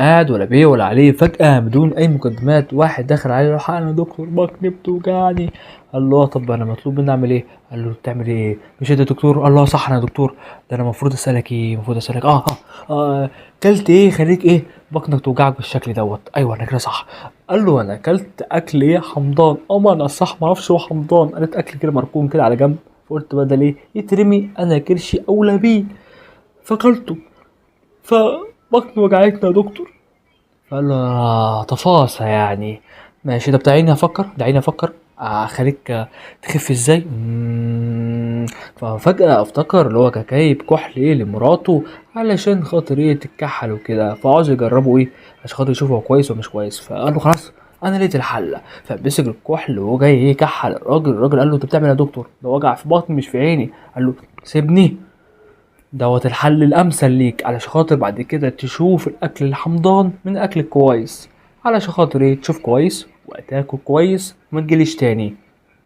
قاعد ولا بيه ولا عليه، فجأة بدون أي مقدمات واحد دخل عليه، راح قال له دكتور بطني بتوجعني. قال له طب أنا مطلوب مني أعمل إيه؟ قال له بتعمل إيه؟ مش أنت دكتور؟ قال له صح أنا دكتور، ده أنا المفروض أسألك إيه؟ المفروض أسألك كلت إيه خليك إيه بطنك توجعك بالشكل دوت؟ أيوه أنا كده صح. قال له أنا أكلت أكل إيه حمضان، ما أنا صح ما أعرفش هو حمضان، قالت أكل كده مركون كده على جنب، فقلت بدل إيه يترمي أنا كرشي أولى بيه، فأكلته فبطني وجعتني يا دكتور. فقال له تفاصيل يعني ماشي، ده بتاعيني افكر، دعيني افكر اخليك تخف ازاي. ففجأة افتكر اللي هو كان جايب كحل ايه لمراته علشان خاطر ايه تتكحل وكده، فعاوز يجربه ايه عشان خاطر يشوف هو كويس ولا مش كويس. فقال له خلاص انا لقيت الحل، فمسك الكحل وهو جاي ايه يكحل الراجل. الراجل قال له انت بتعمل ايه يا دكتور؟ ده وجع في بطني مش في عيني. قال له سيبني، دوت الحل الامثل ليك علشان خاطر بعد كده تشوف الاكل الحمضان من الاكل الكويس، علشان خاطر ايه تشوف كويس وتاكل كويس وما تجيليش تاني.